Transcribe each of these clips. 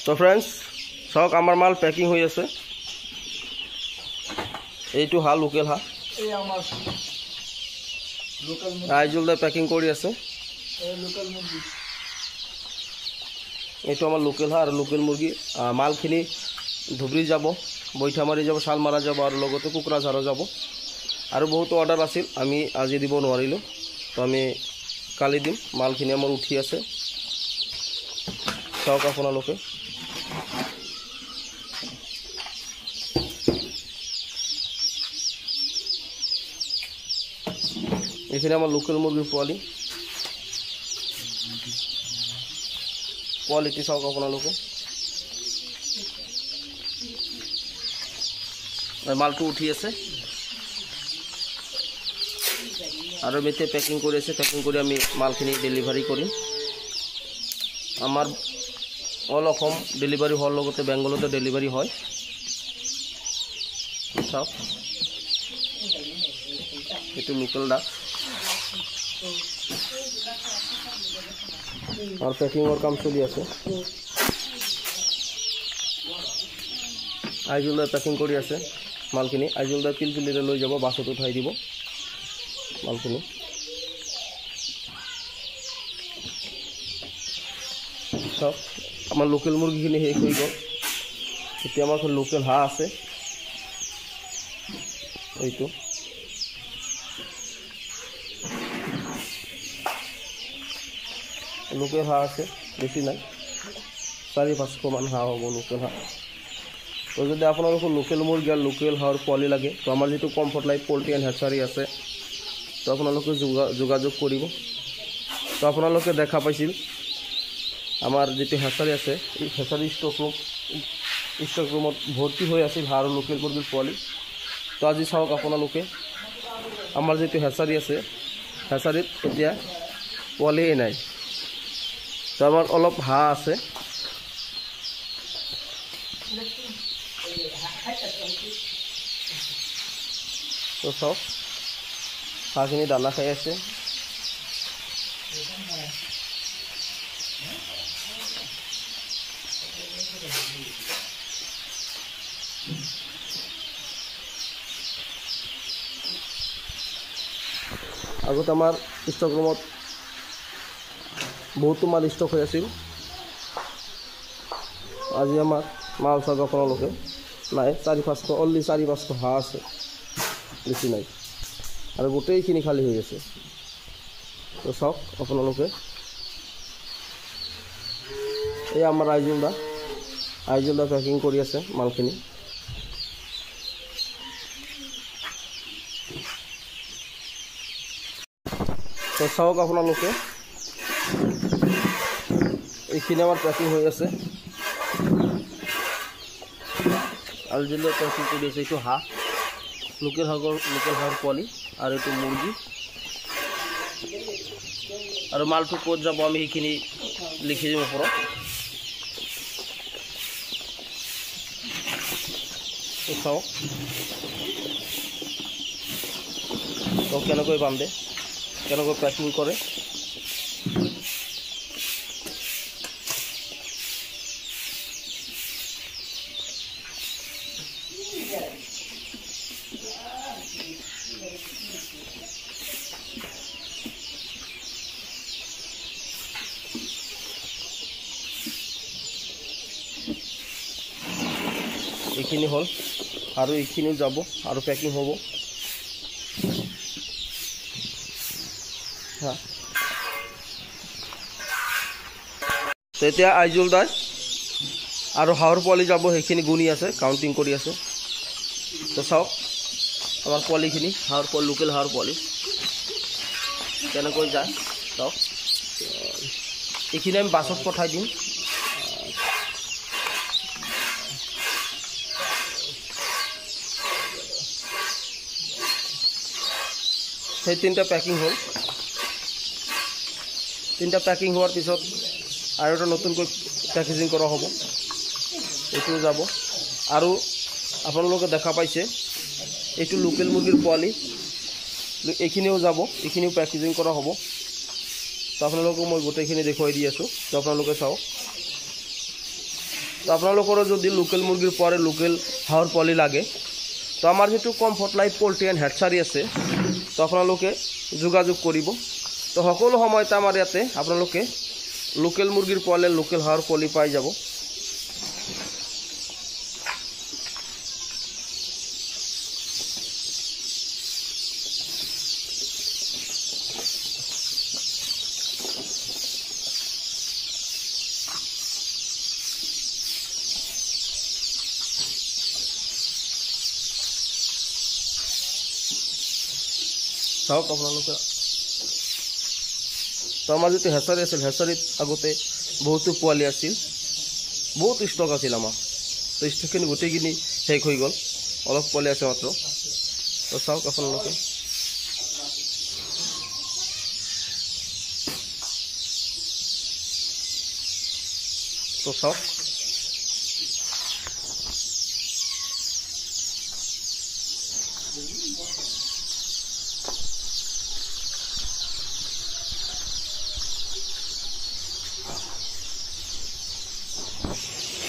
তো ফ্ৰেণ্ডছ চাওক আমাৰ মাল পেকিং হৈ আছে। এইটো হাঁহ লোকেল হাঁহ, আইজুল দা পেকিং কৰি আছে। এইটো আমাৰ লোকেল হাঁহ আৰু লোকেল মুৰ্গী। মালখিনি ধুবুৰী যাব, বৈঠামাৰী যাব, শালমাৰা যাব আৰু লগতে কোকৰাঝাৰো যাব। আৰু বহুতো অৰ্ডাৰ আছিল, আমি আজি দিব নোৱাৰিলোঁ, তো আমি কালি দিম। মালখিনি আমাৰ উঠি আছে, চাওক আপোনালোকে। এইখিনি আমাৰ লোকেল মুৰ্গীৰ পোৱালি, কোৱালিটি চাওক আপোনালোকে। মালটো উঠি আছে আৰু আমি এতিয়া পেকিং কৰি আছে। পেকিং কৰি আমি মালখিনি ডেলিভাৰী কৰিম। আমাৰ অল অসম ডেলিভাৰী হোৱাৰ লগতে বেংগলতো ডেলিভাৰী হয়। চাওক এইটো লোকেল ডাক আৰু পেকিঙৰ কাম চলি আছে। আইজুল দাই পেকিং কৰি আছে মালখিনি। আইজুল দাই পিলপিলিৰে লৈ যাব, বাছত উঠাই দিব মালখিনি। চাওক আমাৰ লোকেল মুৰ্গীখিনি শেষ হৈ গ'ল। এতিয়া আমাৰ লোকেল হাঁহ আছে, এইটো। লোকেল হাঁহ আছে, বেছি নাই, 400-500মান হাঁহ হ'ব লোকেল হাঁহ। তো যদি আপোনালোকৰ লোকেল মুৰ্গী আৰু লোকেল হাঁহৰ পোৱালি লাগে, তো আমাৰ যিটো comfort life poultry and hatchery আছে, তো আপোনালোকে যোগাযোগ কৰিব। তো আপোনালোকে দেখা পাইছিল আমাৰ যিটো হেচাৰী আছে, এই হেচাৰী ষ্টক ৰুমত ভৰ্তি হৈ আছিল হাঁহ আৰু লোকেল মুৰ্গীৰ পোৱালি। তো আজি চাওক আপোনালোকে আমাৰ যিটো হেচাৰী আছে, হেচাৰীত এতিয়া পোৱালিয়ে নাই। তো আমাৰ অলপ হাঁহ আছে। তো চাওক হাঁহখিনি দানা খাই আছে। আগতে আমাৰ ষ্টক ৰুমত বহুতো মাল ষ্টক হৈ আছিল, আজি আমাৰ মাল চাওক আপোনালোকে নাই, 400-500, অনলি 400-500 হাঁহ আছে, বেছি নাই, আৰু গোটেইখিনি খালী হৈ আছে। তো চাওক আপোনালোকে, এই আমাৰ আইজুল দা, আইজুল দা পেকিং কৰি আছে মালখিনি। তো চাওক আপোনালোকে এইখিনি আমাৰ পেকিং হৈ আছে। আইজুল দা পেকিং কৰি আছে। এইটো হাঁহ, লোকেল হাঁহৰ পোৱালি, আৰু এইটো মুৰ্গী। আৰু মালটো ক'ত যাব আমি সেইখিনি লিখি দিম ওপৰত। চাওক তো কেনেকৈ বান্ধে, কেনেকৈ পেকিং কৰে। এইখিনি হ'ল আৰু এইখিনিও যাব আৰু পেকিং হ'ব। এতিয়া আইজুল দাই আৰু হাঁহৰ পোৱালি যাব, সেইখিনি গুণি আছে, কাউণ্টিং কৰি আছে। তো চাওক আমাৰ পোৱালিখিনি, হাঁহৰ পোৱালি, লোকেল হাঁহৰ পোৱালি কেনেকৈ যায় চাওক। এইখিনি আমি বাছত পঠাই দিম। সেই তিনিটা পেকিং হ'ল। তিনিটা পেকিং হোৱাৰ পিছত আৰু এটা নতুনকৈ পেকেজিং কৰা হ'ব, এইটোও যাব। আৰু আপোনালোকে দেখা পাইছে এইটো লোকেল মুৰ্গীৰ পোৱালি, এইখিনিও যাব, এইখিনিও পেকেজিং কৰা হ'ব। তো আপোনালোকক মই গোটেইখিনি দেখুৱাই দি আছোঁ, তো আপোনালোকে চাওক। তো আপোনালোকৰো যদি লোকেল মুৰ্গীৰ পোৱালি, লোকেল হাঁহৰ পোৱালি লাগে, তো আমাৰ যিটো comfort life poultry and hatchery আছে, তো আপোনালোকে যোগাযোগ কৰিব। তো সকলো সময়তে আমাৰ ইয়াতে আপোনালোকে লোকেল মুৰ্গীৰ পোৱালি, লোকেল হাঁহৰ পোৱালি পাই যাব। চাওক আপোনালোকে। তো আমাৰ যিটো হেচাৰী আছিল, হেচাৰীত আগতে বহুতো পোৱালি আছিল, বহুত ষ্টক আছিল আমাৰ। তো ষ্টকখিনি গোটেইখিনি শেষ হৈ গ'ল, অলপ পোৱালি আছে মাত্ৰ। তো চাওক আপোনালোকে। তো চাওক,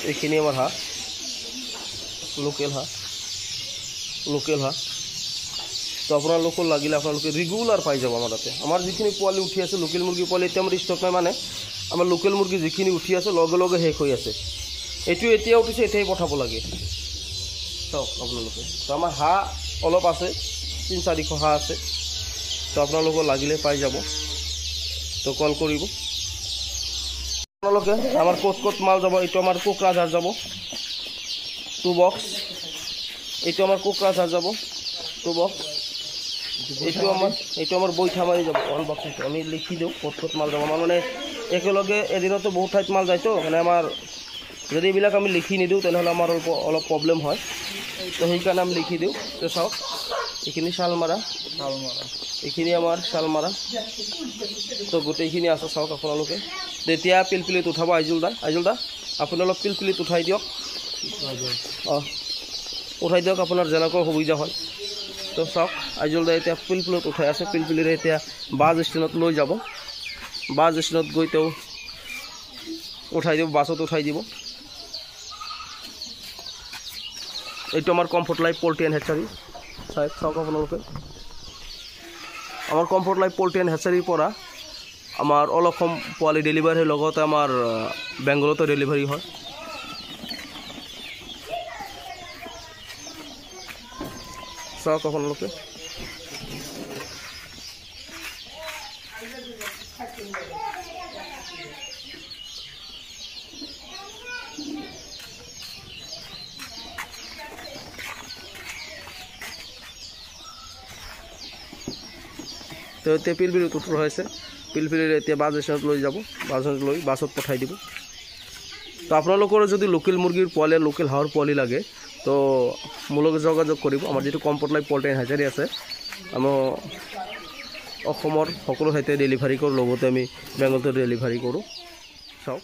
এইখিনি আমাৰ হাঁহ, লোকেল হাঁহ, লোকেল হাঁহ। তো আপোনালোকৰ লাগিলে আপোনালোকে ৰেগুলাৰ পাই যাব আমাৰ তাতে। আমাৰ যিখিনি পোৱালি উঠি আছে লোকেল মুৰ্গী পোৱালি, এতিয়া আমাৰ ষ্টক নাই, মানে আমাৰ লোকেল মুৰ্গী যিখিনি উঠি আছে লগে লগে শেষ হৈ আছে। এইটো এতিয়া উঠিছে, এতিয়াই পঠাব লাগে। চাওক আপোনালোকে। তো আমাৰ হাঁহ অলপ আছে, 300-400 হাঁহ আছে। তো আপোনালোকৰ লাগিলে পাই যাব, তো কল কৰিব আপোনালোকে। আমাৰ ক'ত ক'ত মাল যাব, এইটো আমাৰ কোকৰাঝাৰ যাব 2 বক্স, এইটো আমাৰ কোকৰাঝাৰ যাব 2 বক্স, এইটো আমাৰ বৈঠামাৰী যাব 1 বক্স। এইটো আমি লিখি দিওঁ ক'ত ক'ত মাল যাব। আমাৰ মানে একেলগে এদিনতো বহুত ঠাইত মাল যায়তো, মানে আমাৰ যদি এইবিলাক আমি লিখি নিদিওঁ তেনেহ'লে আমাৰ অলপ প্ৰব্লেম হয়, তো সেইকাৰণে আমি লিখি দিওঁ। তো চাওক, এইখিনি শালমাৰা, এইখিনি আমাৰ শালমাৰা। তো গোটেইখিনি আছে, চাওক আপোনালোকে। তেতিয়া পিলপিলিত উঠাব আইজুল দা, আইজুল দা আপুনি অলপ পিলপিলিত উঠাই দিয়ক। অঁ, উঠাই দিয়ক, আপোনাৰ যেনেকুৱা সুবিধা হয়। তো চাওক, আইজুল দা এতিয়া পিলপিলিত উঠাই আছে। পিলপিলিৰে এতিয়া বাছ ষ্টেণ্ডত লৈ যাব, বাছ ষ্টেণ্ডত গৈ তেওঁ উঠাই দিব, বাছত উঠাই দিব। এইটো আমাৰ comfort life poultry and hatchery. চাওক আপোনালোকে, আমাৰ কমফৰ্ট লাইফ পল্ট্ৰি এণ্ড হেচাৰীৰ পৰা আমাৰ অল অসম পোৱালি ডেলিভাৰী হয়, লগতে আমাৰ বেংগলতো ডেলিভাৰী হয়। চাওক আপোনালোকে। তো এতিয়া পিলপিলিত উঠোৱা হৈছে, পিলপিলিৰে এতিয়া বাছ ষ্টেণ্ডত লৈ যাব, বাছ ষ্টেণ্ডত লৈ বাছত পঠাই দিব। তো আপোনালোকৰ যদি লোকেল মুৰ্গীৰ পোৱালি, লোকেল হাঁহৰ পোৱালি লাগে, তো মোৰ লগত যোগাযোগ কৰিব। আমাৰ যিটো comfort life poultry and hatchery আছে, আমাৰ অসমৰ সকলো ঠাইতে ডেলিভাৰী কৰোঁ, লগতে আমি বেংগলতো ডেলিভাৰী কৰোঁ। চাওক।